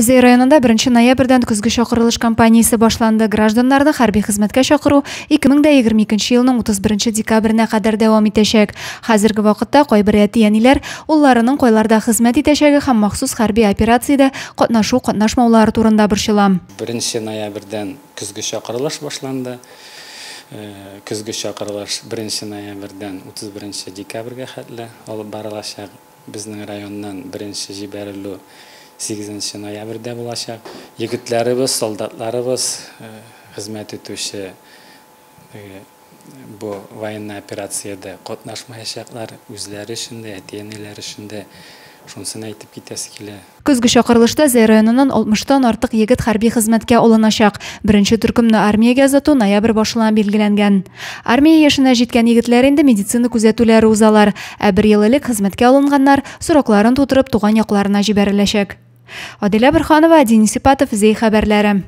Зәй районында 1 ноябрьдән көзге чакырылыш кампаниясе башланды. Гражданнарны хәрби хезмәткә чакыру 2022 елның 31 декабренә кадәр дәвам итәчәк. Хәзерге вакытта кайбер әти-әниләр улларының кайларда хезмәт итәчәге һәм махсус хәрби операциядә катнашу-катнашмаулары турында борчыла. 1 ноябрьдән көзге чакырылыш башланды. Көзге чакырылыш 1 ноябрьдән 31 декабрьгә хәтле алып барылачак. Безнең районнан беренче җибәрелү 8 ноябрьдә булачак. Егетләребез, солдатларыбыз хезмәт итүче бу военный операциядә катнашмаячаклар, үзләре өчен дә, әти-әниләре өчен дә шунысын әйтеп китәсе килә. Көзге чакырылышта Зәй районыннан 60 тан артык егет хәрби хезмәткә алыначак. Беренче төркемне армиягә озату ноябрь башына билгеләнгән. Армия яшенә җиткән егетләр инде медицина күзәтүләре узалар. Ә бер ел элек хезмәткә алынганнар, срокларын тутырып, туган якларына җибәреләчәк. Адилә Борһанова, Денис Ипатов, Зәй хәбәрләре.